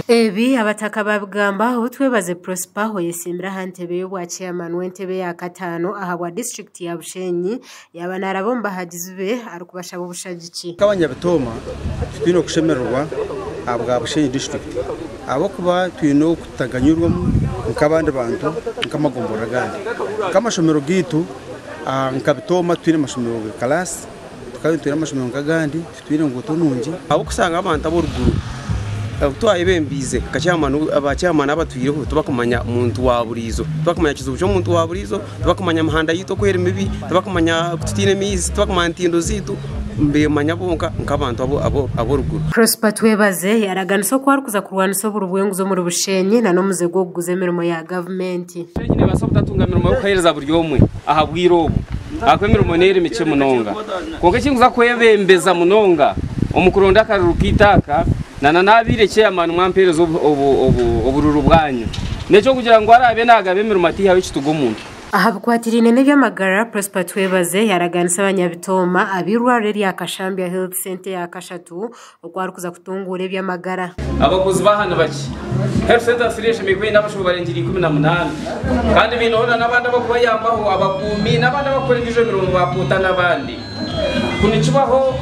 Ebi abataka babigamba obu Twebaze Prosper oyesimbire aha ntebe y'obwa chairman w'entebe ya kataano ahabwa disiturikiti ya Bushenyi yaaba naaraba omu bahagizi be arikubashaba obushagiki. Nk'abanyabitooma titwine kushemererwa ahabwa Bushenyi disiturikiti ahabw'okuba twine okutaganyirwamu nk'abandi bantu nk'amagomborora agandi. Nk'amashomero gaitu nka Bitooma titwine mashomero ga karaasi, tukaba nitwine amashomero nk'agandi titwine nguuto nungi. Ahabw'okushanga abantu ab'oruguru abu twayebembiize nka chairman ba chairman abatwireho tibakumanya muntu wa buriijo, tibakumanya kizibu ky'omuntu wa buriijo, tibakumanya mihanda yaitu oku eri mibi, tibakumanya ku tutaine maizi, tibakumanya ntindo zaitu, nibemanya bonka nk'abantu ab'oruguru. Prosper Twebaze yaraganisa oku arikuza kurwanisa oburi bw'enguzi omuri Bushenyi na n'omuze gw'okuguza emirimo ya gavumenti. Bushenyi nebaasa obutatunga mirimo y'okuheereza buri omwe aha bwire obu ahakuba emirimo neeri mikye munonga. Kwonka eki ndikuza kwebembeza munonga omu kuronda akaruru kaitu aka na n'abaire chairman mwampeereza obururu bwanyu n'eky'okugira ngu araabe naagaba emirimo ataihaho ekituga omuntu. Aha bikwatiraine n'eby'amagara, Prosper Twebaze yaaraganisa abanyabitooma ab'eirwariro erya Kashambya Health Centre eya kashatu oku arikuza kutunguura eby'amagara. Abakozi baaha ni bakye. Health Centre Siriya eshemereire kuba eine abashaho barengire 18 kandi baineho n'abandi abarikubayambaho, abakuumi n'abandi abarikukora endiijo mirimo ba poota n'abandi. Ku nikibaho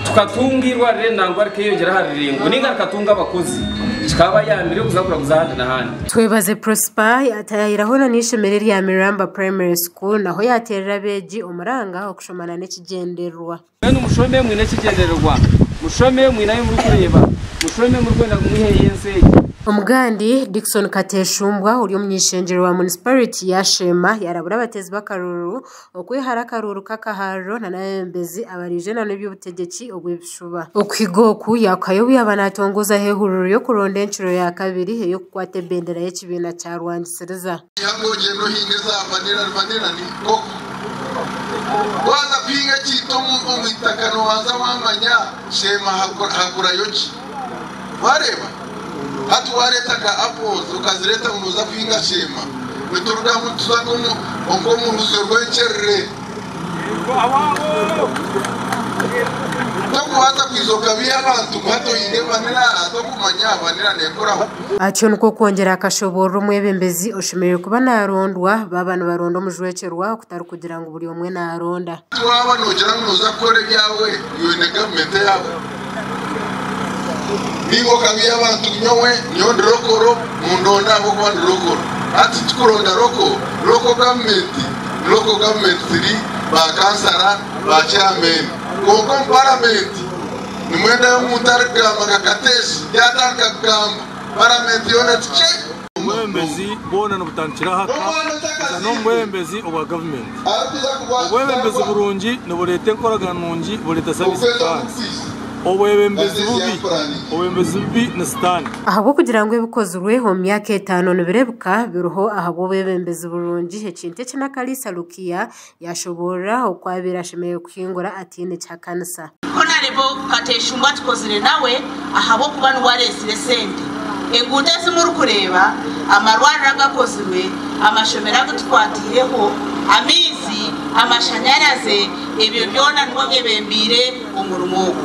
tukatunga eirwariro eri nangwa rikeeyongyera aha rurengo nainga rikatunga abakozi kikaabayambire kuza kuraguza ahandi n'ahandi. Twebaze Prosper yaatayayiraho na n'eishomero erya Miramba Primary School naho yaateerera abeegi omuranga okushoma n'ekigyendererwa. Mbwenu mushome mwine ekigyendererwa, mushome mwine ahu murikureeba, mushome murikwenda ngu mwiheyo ensi egi. Omugandi, Dickson Kateshumbwa ori omuny'eishengyero wa munisiparite ya Sheema yaarabura abateezi b'akaruuru okwehara akaruuru k'akahariro n'abeebembezi abaraije n'eby'obutegyeki obw'ebishuba. Okuhiga oku yaakuhayo obu yaaba naatongozaho ehururu y'okuronda encuro ya kabiri ey'okukwata ebendera y'ekibiina kya Rwangisiriza. Ihaga ogyende ohinge za vanilla vanilla ni koko waaza kuhinga ekintu omu itaka noobanza waamanya sheema hakurayo ki. Waareeba? Hati waareeta nka apples okazireeta ngu nooza kuhinga sheema, niturugamu nituza nk'omu ruzo rw'enkyerere. Tokubaasa kwija okabiiha abantu ngu hati ohinge vanilla aha tokumanya vanilla neekuraho. Atyo nikwo kwongyera akashoboorora omwebembezi oshemereire kuba naarondwa baaba nibaronda omujwekyerwa kutari kugira ngu buri omwe naaronda. Waaba noogira ngu nooza kukora ebyawe, iwe oine gavumenti eyaawe. Nainga okabiiha abantu ngu nyowe nyowe ndi lokoro, mundonde ahabw'okuba ndi lokoro. Hati titukuronda loko, loko gavumenti, loko gavumenti turi ba kansara, ba chairman. Kwonka omu paramenti Nimwendayo omuntu arikugamba nka Kateesi yaatandika kugamba, paramenti yoona eti kye! Obwebembezi bwona nibutandikira aha ka kuza n'omu bwebembezi obwa gavumenti. Obwebembezi burungi nibureeta enkoragana nungi bureeta saviisi kuta ahansi. Obwebembezi bubi, obwebembezi bubi ni sitaane. Ahabw'okugira ngu ebikozirwe omu myaka etaano nibireebeka biriho ahabw'obwebembezi burungi, ekintu eki Nakalisa Lukia Yaashoboorora oku abaire ashemereire kuhingura ataine kihakanisa. Honarebo Kateshumbwa tukozire nawe ahabw'okuba niwe areetsire esente. Enguuto ezi murikureeba, amarwariro agakozirwe, amashomero agu tukwatiireho, amaizi, amashanyaraze, ebyo byona niwe abyebembeire omurimo ogu.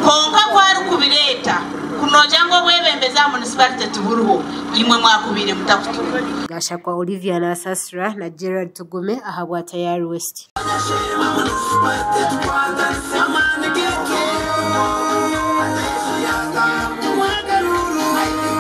Kwonka ku arikubireeta, ku noogira ngu obwebembezi aha munisiparite tiburiho, imwe mwakubaire mutakutunga. Gashakwa Olivia Nasasira na Gerald Tugume ahabwa Tayari West.